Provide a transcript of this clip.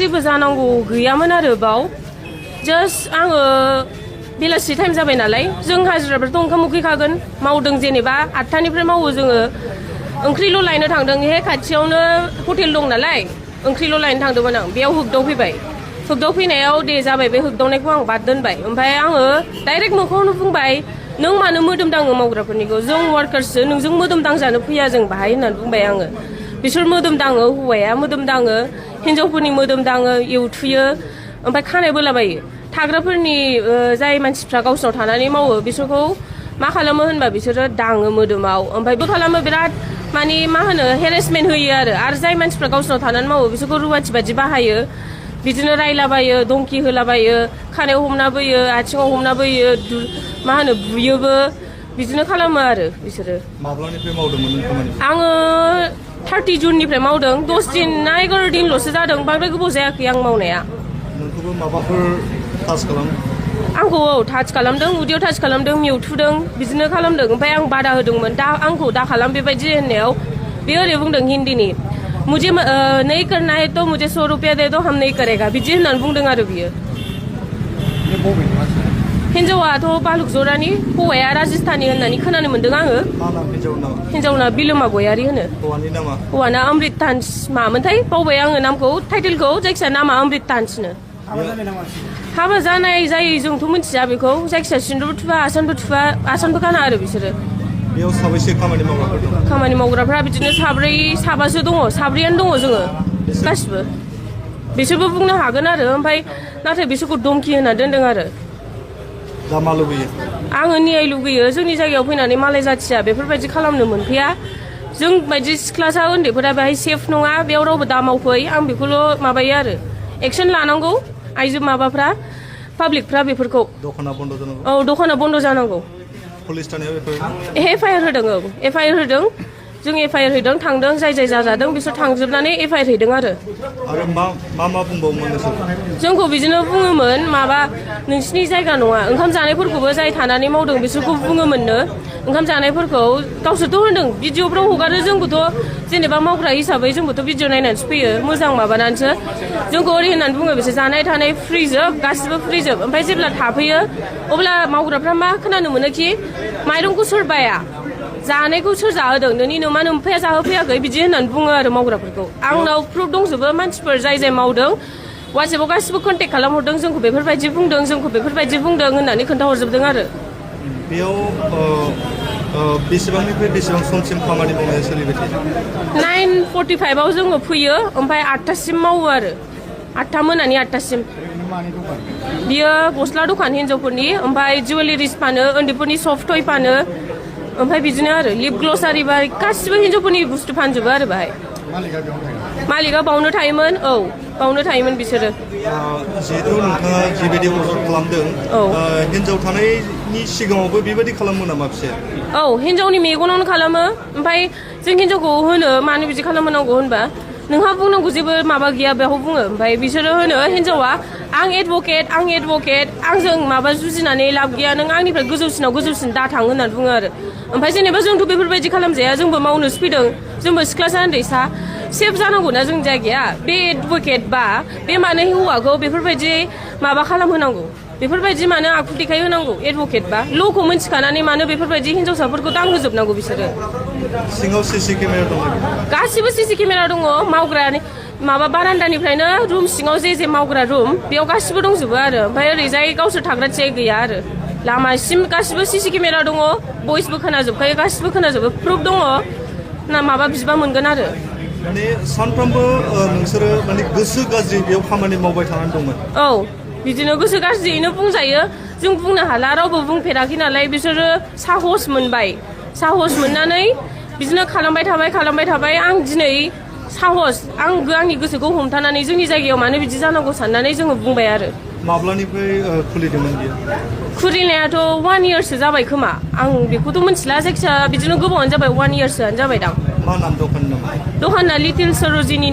जेबो जानांगौ गैयामोन आरो बाव जास्ट आङो बेलासि टाइम जाबाय नालाय जों हाजिराफोरथ' ओंखाम उखैखागोन मावदों जेनेबा 8टानिफ्राय मावो जोङो ओंख्रिल' लायनो थांदों हे खाथियावनो हटेल दं नालाय ओंख्रिल' लायनो थांदोंमोन आं बेयाव होगदाव फैबाय होगदाव फैनायाव दे जाबाय बे होगदावनायखौ आं बाद दोनबाय ओमफ्राय आङो डाइरेक्ट मोखाङावनो बुंबाय नों मानो मोदोम दाङो मावग्राफोरनिखौ जों वार्कार्ससो नोंजों मोदोम दांजानो फैया जों बाहाय होननानै बुंबाय आङो बिसोर मोदोम दाङो हौवाया मोदोम दाङो हिन्जावफोरनि मोदोम दाङो एवथुयो ओमफ्राय खानाय बोलाबायो थाग्राफोरनि जाय मानसिफ्रा गावसोरनाव थानानै मावो बिसोरखौ मा खालामो होनबा बिसोरो दाङो मोदोमाव ओमफ्राय बो खालामो बिराद माने मा होनो हेरेसमेन्ट होयो आरो जाय मानसिफ्रा गावसोरनाव थानानै मावो बिसोरखौ रुवाथि बादि बाहायो बिदिनो रायलाबायो दंखि होलाबायो खानायाव हमना बोयो आथिङाव हमना बोयो मा होनो बुयोबो बिदिनो खालामो आरो बिसोरो माब्लानिफ्राय मावदोंमोन खामानि आङो 30 जुननिफ्राय मावदों 10 दिन ना 11 दिनल'सो जादों बांद्राय गोबाव जायाखै आं मावनाया नोंखौबो माबाफोर टाच खालामो आंखौ टाच खालामदों उदैयाव टाच खालामदों मेवथुदों बिदिनो खालामदों ओमफ्राय आं बादा होदोंमोन दा आंखौ दा खालाम बेबायदि होननायाव बे ओरै बुंदों हिन्दीनि मुझे नहीं करना है तो मुझे 100 रुपया दे दो हम नहीं करेगा बिदि होननानै बुंदों आरो बियो हिन्जावाथ' बालुक जरानि हौवाया राजस्थानी होननानै खोनानो मोन्दों आङो हिन्जावना बिलोमा गयारि होनो हौवाना अमृत तान्स मामोनथाय बावबाय आङो नामखौ टाइटेलखौ जायखिया नामा अमृत तान्सनो हाबा जानाय जायै जोंथ' मिथिया बेखौ जायखिया सिन्दुर थुबा आसानबो गाना आरो बिसोरो बेयाव साबैसे खामानि मावग्राफ्रा बिदिनो साबासो दङ साब्रैयानो दङ जोङो गासिबो बिसोरबो बुंनो हागोन आरो ओमफ्राय नाथाय बिसोरखौ धमकि होना दोनदों आरो आङो न्याय लुगैयो जोंनि जायगायाव फैनानै मालाय जाथिया बेफोरबायदि खालामनो मोनफैया जों बायदि सिख्लासा उन्दैफोरा बेहाय सेफ नङा बेयाव रावबो दा मावफै आं बेखौल' माबायो आरो एक्सन लानांगौ आइजो माबाफ्रा पाब्लिकफ्रा बेफोरखौ औ दखाना बन्द जानांगौ एफआइआर होदों औ एफआइआर होदों जों एफआइआर हैदों थांदों जाय जाजादों बिसोर थांजोबनानै एफआइआर हैदों आरो मा बुंबावोमोन जोंखौ बिदिनो बुङोमोन माबा नोंसिनि जायगा नङा ओंखाम जानायफोरखौबो जाय थानानै मावदों बिसोरखौ बुङोमोननो ओंखाम जानायफोरखौ गावसोरथ' होनदों भिडिअफ्राव हगारो जोंबोथ' जेनेबा मावग्रा हिसाबै जोंबोथ' भिडिअ नायनानैसो फैयो मोजां माबानानैसो जोंखौ ओरै होननानै बुङो बिसोर जानाय थानाय फ्रिजोब गासिबो फ्रिजोब ओमफ्राय जेब्ला थाफैयो अब्ला मावग्राफ्रा मा खोनानो मोनोखि माइरंखौ सोर बाया जानायखौ सोर जाहोदों नोंनि नोमा नोमफाया जाहोफैयाखै बिदि होननानै बुङो आरो मावग्राफोरखौ आंनाव प्रुफ दंजोबो मानसिफोर जाय मावदों वाट्सएपाव गासिबो कन्टेक्ट खालामहरदों जोंखौ बेफोरबायदि बुंदों होननानै खोन्थाहरजोबदों आरो बेयाव बेसेबांनिफ्राय बेसेबां समसिम खामानि मावनाया सोलिबाय थायो 9:45 जोङो फैयो ओमफ्राय 8टासिम मावो आरो 8टा मोनानि 8टासिम बियो गस्ला दखान हिन्जावफोरनि ओमफ्राय जुवेलारिस फानो उन्दैफोरनि सफ्ट टय फानो ओमफ्राय बिदिनो आरो लिप ग्लसारि बा गासिबो हिन्जावफोरनि बुस्थु फानजोबो आरो बाहाय मालिका बावनो थायोमोन औ बावनो थायोमोन बिसोरो जिहेतु नोंथाङा जिबायदि अर्डार खालामदों हिन्जाव थानायनि सिगाङावबो बेबायदि खालामो नामा बिसोर औ हिन्जावनि मेगनावनो खालामो ओमफ्राय जों हिन्जावखौ होनो मानो बिदि खालामनांगौ होनबा नोंहा बुंनांगौ जेबो माबा गैया बेखौ बुङो ओमफ्राय बिसोरो होनो हिन्जावा आं एडभकेट आंजों माबा जुजिनानै लाब गैया नों आंनिफ्राय गोजौसिन दा थां होननानै बुङो आरो ओमफ्राय जेनेबा जोंथ' बेफोरबायदि खालामजाया जोंबो मावनोसो फैदों जोंबो सिख्लासा उन्दैसा सेफ जानांगौना जोंनि जायगाया बे एडभकेट बा बे मानो हौवाखौ बेफोरबायदि माबा खालामहोनांगौ बेफोरबायदि मानो आखु देखाय होनांगौ एडभकेट बा ल'खौ मिन्थिखानानै मानो बेफोरबायदि हिन्जावसाफोरखौ दांहोजोबनांगौ बिसोरो सिङाव सीसी केमेरा दङ गासिबो सीसी केमेरा दङ मावग्रानि माबा बारान्दानिफ्रायनो रुम सिङाव जे मावग्रा रुम बेयाव गासिबो दंजोबो आरो ओमफ्राय ओरैजाय गावसोर थाग्रा थियाय गैया आरो लामासिम गासिबो सीसी केमेरा दङ भइसबो खोनाजोबखायो गासिबो खोनाजोबो प्रुफ दङ ना माबा बिबा मोनगोन आरो माने सानफ्रामबो नोंसोरो माने गोसो गाज्रि बेयाव खामानि मावबाय थानानै दंमोन औ बिदिनो गोसो गाज्रियैनो बुंजायो जों बुंनो हाला रावबो बुंफेराखै नालाय बिसोरो साहस मोननानै बिदिनो खालामबाय थाबाय आं दिनै साहस आंनि गोसोखौ हमथानानै जोंनि जायगायाव मानो बिदि जानांगौ साननानै जोङो बुंबाय आरो माब्लानिफ्राय खुलिदोंमोन बियो खुलिनायाथ' 1 इयारसो जाबाय खोमा आं बेखौथ' मिथिला जायखिया बिदिनो गोबावानो जाबाय 1 इयारसोआनो जाबाय दां मा नाम दखाननि नाम दखाना लिटिल सरोजिनी